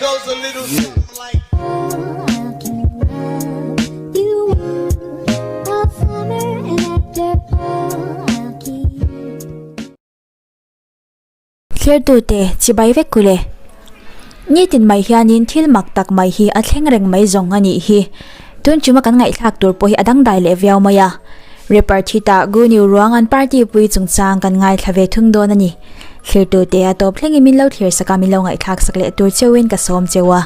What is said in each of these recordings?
goes a little something like. Thirtute chibai vek kule. Nitin mai hianin thil mak tak mai hi a thleng reng mai zawng a nih hi. Tun chuma kan ngaihthlak tur pawh hi a dangdai leh viau mai a. Rapper Thita Guniu ruang an party pui chungchang kan ngaithla ve thung dawn a ni. Thlirtute a tawp thlengin min lo thlir sak a, min lo ngaihthlak sak leh tur cheuhin ka sawm cheu a.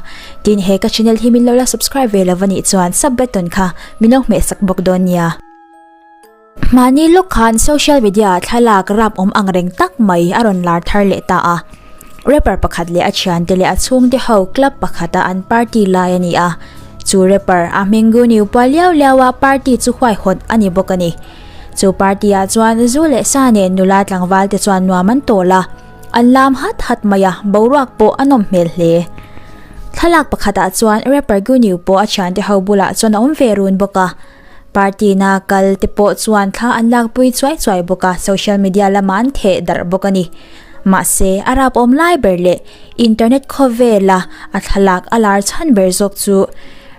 Tin, he ka channel hi min lo la subscribe ve lo a nih chuan sub button kha min lo hmeh sak bawk dawn nia. Mahni lawk khan social media ah thlalak rap awm ang reng tak mai a rawn lar thar leh ta a. Rapper pakhat leh a thiante leh a chhungte ho club pakhata an party lai a ni a. Chu rapper a hming Guniu pua liau liau a party chu huaihawt a ni bawk a ni. Chu party ah chuan zu leh sa nen nula tlangval te chuan nuam an tawl a, an lam hat hat mai a, boruak pawh a nawm hmel hle. Thlalak pakhatah chuan rapper Guniu pawh a thiante ho bulah chuan a awm ve run bawk a. Party na kal te pawh chuan thla an lakpui chuai chuai bawk a, social media lamah an theh darh bawk a ni. Mahse, a rap awm lai ber leh internet khawvela a thlalak a lar chhan ber zawk chu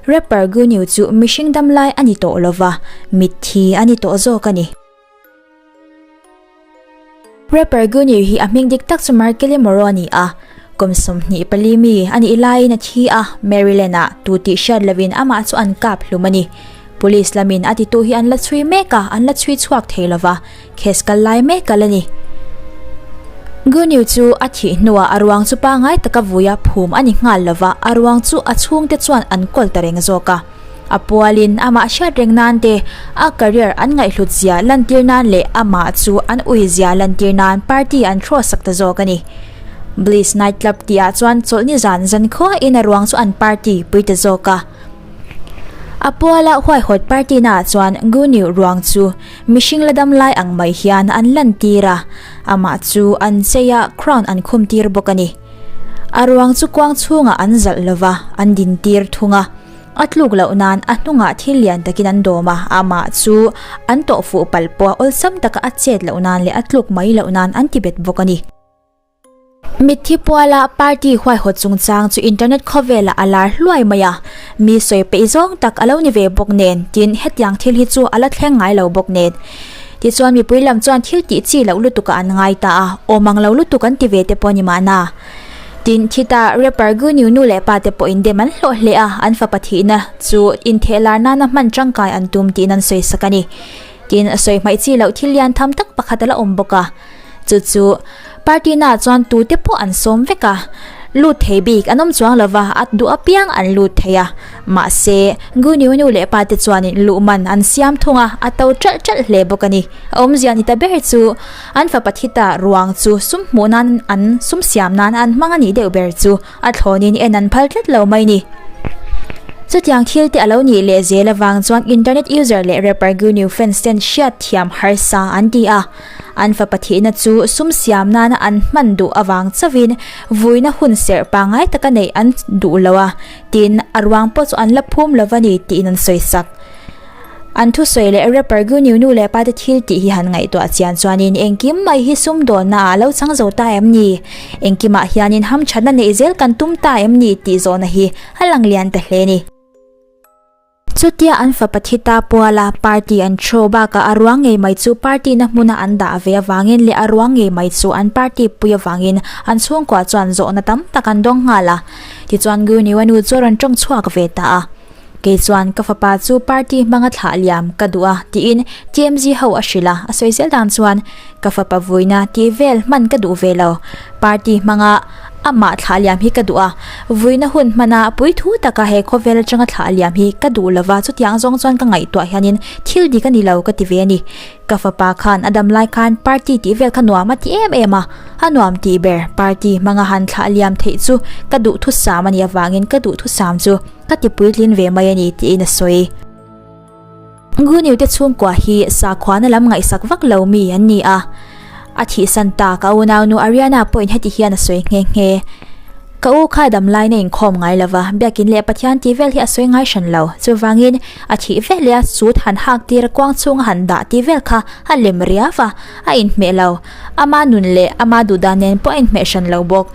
rapper Guniu chu mihring dam lai a ni tawh lova, mitthi a ni tawh zawk a ni. Rapper Guniu hi a hming dik tak chu Markelly Moreau a ni a, kum 24 mi a nih laiin a thi a, Maryland-ah tu tih hriat lovin amah chu an kap hlum a ni. Police lamin a titu hi an la chhui mek a, an la chhui chhuak thei lova, case kal lai mek a la ni. Guniu chu a thih hnuah a ruang chu pangai taka vuia phum a ni nghal lova, a ruang chu a chhungte chuan an kawl ta reng zawk a. A pualin amah hriat reng nan te, a career an ngaihhlut zia lantir nan leh amah chu an ui zia lantir nan party an throw sak ta zawk a ni. Bliss Night Club tihah chuan chawlhni zan zan khuain a ruang chu an party pui ta zawk a. A puala huaihawt party naah chuan Guniu ruang chu mihring la dam lai ang mai hian an lantir a, amah chu an chei a crown an khum tir bawk a ni. A ruang chu kuang chhungah an zalh lova, an din tir thung a. A tluk loh nan a hnungah thil lian takin an dawm a, amah chu an tawh fuh palh pawh awlsam taka a chet loh nan leh a tluk mai loh nan an ti bet bawk a ni. Mitthi puala party huaihawt chungchang chu internet khawvelah a lar hluai mai a, mi sawi peih zawng tak a lo ni ve bawk nen, tin hetiang thil hi chu a la thleng ngai lo bawk nen. Tichuan mipui lam chuan thil tih chi loh lutukah an ngai ta a, awm ang lo lutuk an ti ve te pawh a ni mahna. Tin, khita rapper Guniu nu leh pa te pawhin dem an hlawh hle a, an fapa thihna chu intheh lar nana hman tangkai an tum tiin an sawi sak a ni. Tin, a sawi hmaih chi loh thil lian tham tak pakhat a la awm bawk a. Chu chu party naah chuan tute pawh an sawm vek a, lut thei bik an awm chuang lova, a duh apiang an lut thei a. Mahse, Guniu nu leh pa te chuanin luhman an siam thung a, a to ṭalh ṭalh hle bawk a ni. A awmzia ni ta ber chu An fapa thi ta ruang chu sum hmuh nan an sum siam nan an hmang a nih deuh ber chu a thlawnin en an phal tlat lo mai ni. Chutiang thil te a lo nih leh zel avang chuan internet user leh rapper Guniu fans ten hriat thiam harsa an ti a. An fapa thihna chu sum siam nana an hman duh avang chauhin vuina hun serh pangngai taka neih an duh lo a, tin a ruang pawh chu an la phum lo va ni tiin an sawi sak. An thusawi leh rapper Guniu nu leh pa te thil tih hi han ngaihtuah chian chuanin engkim mai hi sumdawnna ah lo chang zo ta em ni? Engkimah hianin hamthatna neih zel kan tum ta em ni tih zawhna hi a lang lian ta hle ni. Chutia an fapa thi ta puala party an throw bakah a ruang ngei mai chu party na hmuna an dah ve avangin leh a ruang ngei mai chu an party pui avangin an chhungkua chuan zawhna tam tak an dawng nghal a. Tichuan Guniu a nu chu a rawn tawng chhuak ve ta a. Kei chuan ka fapa chu party hmanga thlah liam ka duh a tiin TMZ ho a hrilh a, a sawi zel dan chuan ka fapa vuina tih vel hman ka duh ve lo, party hmanga amah thlah liam hi ka duh a, vuina hun hmana puithu taka he khawvel atanga thlah liam hi ka duh lova chutiang zawng chuan ka ngaihtuah hianin thil dik a ni lo ka ti ve a ni. Ka fapa khan a dam lai khan party tih vel kha nuam a ti em em a, a nuam tih ber party hmanga han thlah liam theih chu ka duhthusam a nih avangin ka duhthusam chu ka ti puitlin ve mai a ni tiin a sawi. Guniu te chhungkua hi sakhuana lam ngaihsak vak lo mi an ni a, a thihsan tak a unaunu Ariana pawhin heti hian a sawi nghe nghe. Ka u kha damlaina inkhawm ngai lo va, biakin leh Pathian tih vel hi a sawi ngai hran lo. Chuvangin a thih vel leh a sut han hak tir a kuang chhunga han dah tih vel kha a lem riau va, a inhmeh lo. Ama nun leh ama duhdan nen pawh a inhmeh hran lo bawk.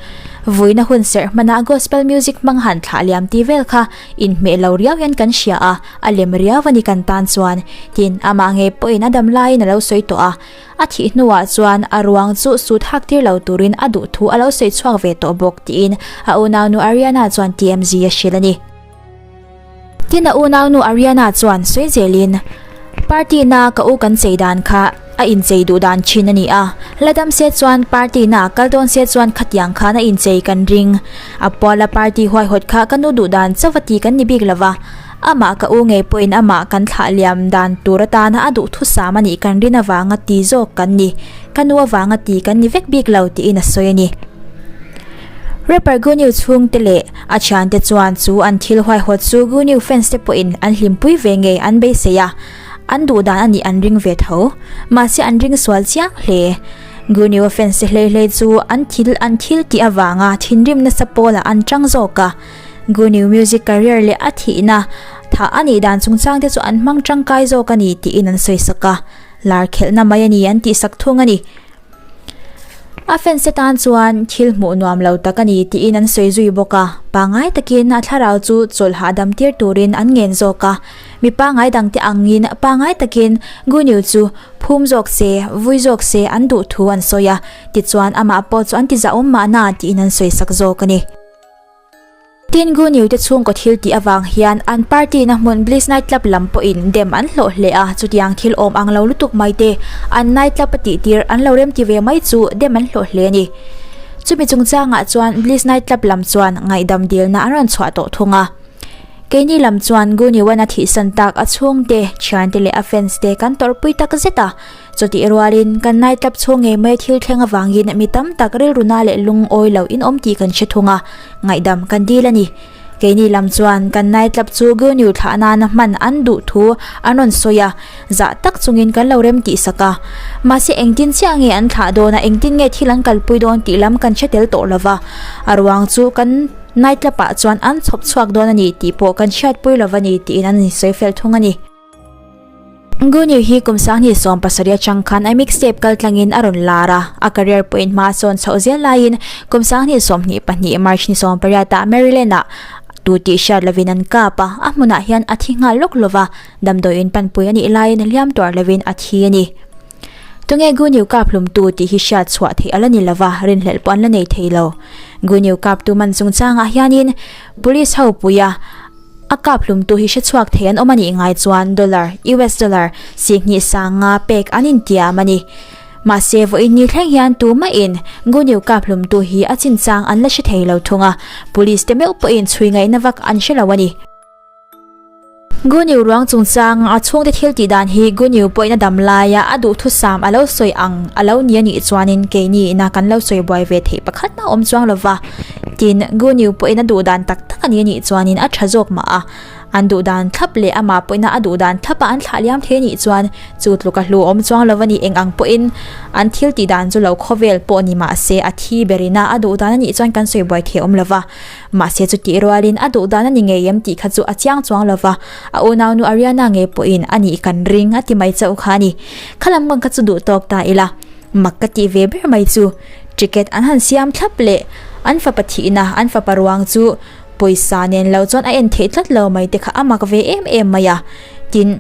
Vuina hun serh hmana gospel music hmang han thlah liam ti vel kha inhmeh lo riau hian kan hria a, a lem riau a ni kan tan chuan. Tin, amah ngei pawhin a dam laiin a lo sawi tawh a. A thih hnuah chuan a ruang chu sut hak tir lo turin a duh thu a lo sawi chhuak ve tawh bawk tiin a unaunu Ariana chuan TMZ a hrilh a ni. Tin a unaunu Ariana chuan sawi zelin, Party na ka u kan chei dan kha a inchei duh dan thin a ni a, la dam se chuan party na kal dawn se chuan khatiang khan a inchei kan ring. A puala party huaihawt kha ka nu duh dan chauh a ti kan ni bik lo va, amah ka u ngei pawhin amah kan thlah liam dan tur atana a duhthusam a nih kan rin avanga ti zawk kan ni, ka nu avanga ti kan ni vek bik lo tiin a sawi a ni. Rapper Gunyu chhungte leh a thiante chuan chu an thil huaihawt chu Gunyu fans te pawhin an hlimpui ve ngei an beisei a, an duh dan a nih an ring ve tho. Mahse an ring sual chiang hle. Gunyu-a fans te hlei hlei chu an thil an thil tih avanga thinrim nasa pawlah an tang zawk a. Gunyu music career leh a thihna thah a nih dan chungchang te chu an hmang tangkai zawk a ni tiin an sawisak a, lar khelhna mai a ni an tihsak thung a ni. A fans te tan chuan thil hmuh nuam lo tak a ni tiin an sawi zui bawk a, pangngai takin a thlarau chu chawlh hahdam tir turin an ngen zawk a, mi pangngai dangte angin pangngai takin Gunyu chu phum zawk se, vui zawk se an duh thu an sawi a, tichuan amah pawh chu an ti zahawm mahna tiin an sawi sak zawk a ni. Tin, Gunyu te chhungkaw thil tih avang hian an party na hmun Bliss Night Club lam pawhin dem an hlawh hle a, chutiang thil awm ang lo lutuk mai te an night club a tih tir an lo remti ve mai chu dem an hlawh hle a ni. Chumi chungchangah chuan Bliss Night Club lam chuan ngaihdam dilna an rawn chhuah tawh thung a. Keini lam chuan Gunyu-a'n a thihsan tak a chhungte, thiante leh a fans te kan tawrhpui tak zet a, Chutih rualin, kan night club chhung ngei mai thil thleng avangin mi tam tak rilruna leh lungawi lo in awm tih kan hre thung a, ngaihdam kan dil a ni. Keini lam chuan kan night club chu Gunyu thlah nana hman an duh thu an rawn sawi a, zah tak chungin kan lo rem tih sak a. Mahse engtin chiah nge an thlah dawn a, engtin nge thil an kalpui dawn tih lam kan hre tel tawh lo va, a ruang chu kan night club ah chuan an chhawp chhuak dawn a ni tih pawh kan hriatpui lo va ni tiin an insawi fel thung a ni. Gunyu hi kum 2017 atang khan a mixtape kaltlangin a rawn lar a, a career pawhin hma a sawn chhoh zel laiin kum 2022 March ni 18 ah Maryland-ah tu tih hriat lovin an kap a, a hmunah hian a thi nghal lawk lova, damdawiin panpui a nih laiin hliam tuar lovin a thi a ni. Tunge Gunyu kap hlumtu tih hi hriat chhuah theih a la ni lova, rinhlelh pawh an la nei thei lo. Gunyu kaptu man chungchangah hianin Police ho puia A kap hlumtu hi hrechhuak thei an awm a nih ngai chuan dollar, US dollar, 20 sanga pek an intiam a ni. Mahse vawiin ni thleng hian tumahin Gunyu kap hlumtu hi a chinchang an la hre thei lo thung a, police te meuh pawhin chhui ngaihna vak an hre lo a ni. Gunyu ruang chungchanga a chhungte thil tih dan hi Gunyu pawhin a dam laia a duhthusam a lo sawi ang a lo ni a nih chuanin keini ina kan lo sawi buai ve theih pakhat mah awm chuang lova. Tin, Gunyu pawhin a duh dan tak tak a ni a nih chuanin a tha zawk mah a, an duh dan thlap leh amah pawhin a duh dan thlapa an thlah liam thei a nih chuan chu tluk a hlu awm chuang lo a ni. Eng ang pawhin an thil tih dan chu lo khawvel pawh ni mah se a thi berin a a duh dan a nih chuan kan sawi buai thei awm lo va. Mahse chutih rualin a duh dan a ni ngei em tih kha chu a chiang chuang lo va, a unaunu Ariana ngei pawhin a nih kan ring a ti mai chauh kha a ni. Khalam kang kha chu duh tawk ta ila. Mak ka tih ve ber mai chu ticket an han siam thlap leh an fapa thihna an fapa ruang chu pawisa nen lo chuan a en theih tlat lo mai te kha a mak ve em em mai a, tin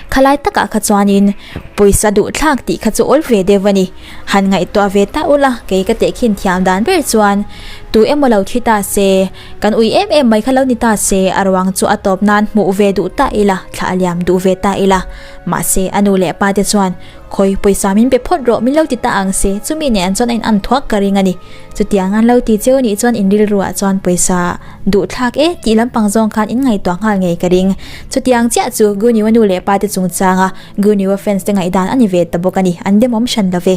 khalai takah kha chuanin pawisa duh thlak tih kha chu awl ve deuh a ni. Han ngaihtuah ve ta ula kei ka tehkhin thiam dan ber chuan tu emaw lo thi ta se, kan ui em em mai kha lo ni ta se a ruang chu a tawp nan hmuh ve duh ta ila thla a liam duh ve ta ila mahse a nu leh pa te chuan Khawi, pawisa min pe phawt rawh, min lo ti ta ang se, chumi nen chuan a in an thuak ka ring a ni. Chutiang an lo ti cheu nih chuan in rilruah chuan pawisa duh thlak e tih lampang zawng khan in ngaihtuah nghal ngei ka ring. Chutiang chiah chu Guniwa nu leh pa te chungchanga Guniwa fans te ngaihdan a ni ve ta bawk a ni, an demawm hran lo ve.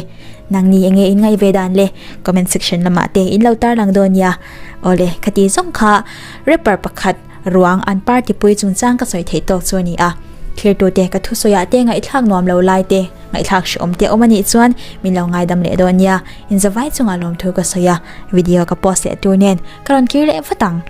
Nangni enge in ngaih ve dan le? Comment section lamah te in lo tarlang dawn nia. Awle, khati zawng kha rapper pakhat ruang an party pui chungchang ka sawi theih tawk chu a ni a. Thirtute ka thusawiah te ngaihthlak nuam lo lai te, ngaihthlak hrehawm te awm a nih chuan min lo ngaidam leh dawn nia. Inzavai chungah lawmthu ka sawi a, video ka post leh tur nen ka rawn kir leh vat ang.